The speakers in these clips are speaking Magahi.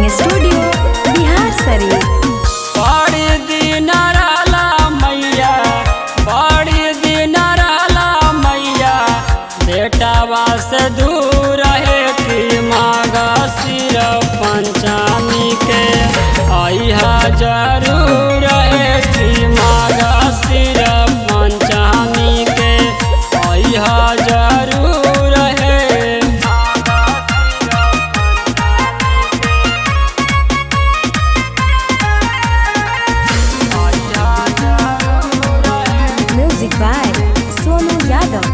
Recording studio Bihar Sharif. बड़ी दिन रहला मैया, बड़ी दिन रहला मैया, बेटावा से दूर है कि मागा सिर पंचामी के अइहा जरूर है कि मागा सिर पंचामी के अइहा जरूर है। Music by Sonu Yadav.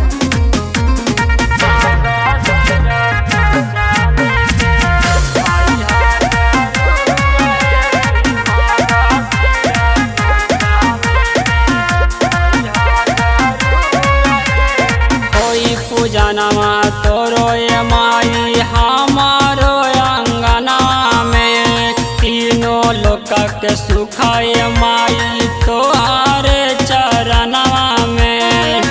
कोई पूजनमा तोरो ये माई हमारो अंगना में, तीनों लोक के सुखाए माई तोहारे चरणवा में।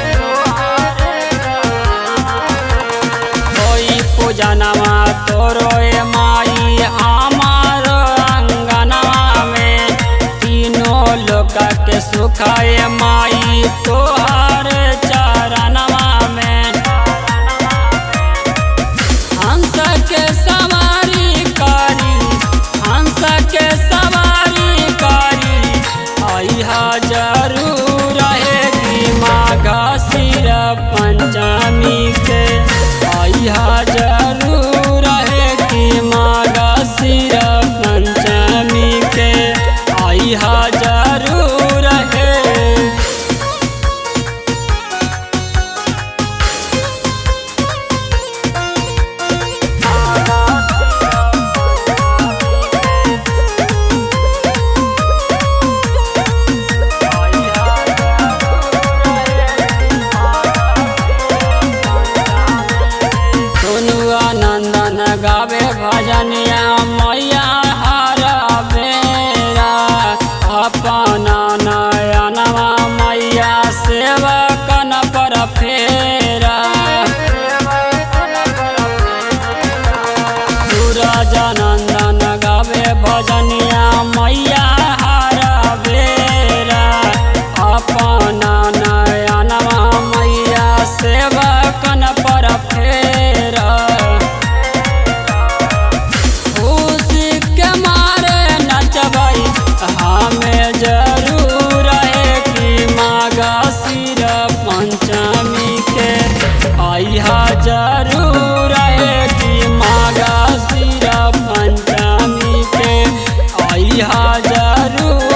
कोई पूजनमा तोरो ये माई हमारो अंगना में, तीनों लोक के सुखाए माई तोहारे चरणवा में। हंस के सवारी कारी, हंस के सवारी कारी, अइहा जरूर है कि माघा सिर पंचमी के अइहा जरूर है कि माघा सिर पंचमी के अइहा जरूर है। सोनू नंदन गावे भजनिया मैया हरा बेरा, अपना नयनवा मैया सेवा कन पर फेरा। सूरज नंदन गावे भजनिया मैया हरा बेरा, अपना नयनवा मैया सेवा कन पर फेरा। खुशी के मारे नचबई हमें जरूर है कि माघा सिर पंचमी के अइहा जरूर है कि माघा सिर पंचमी के अइहा जरूर।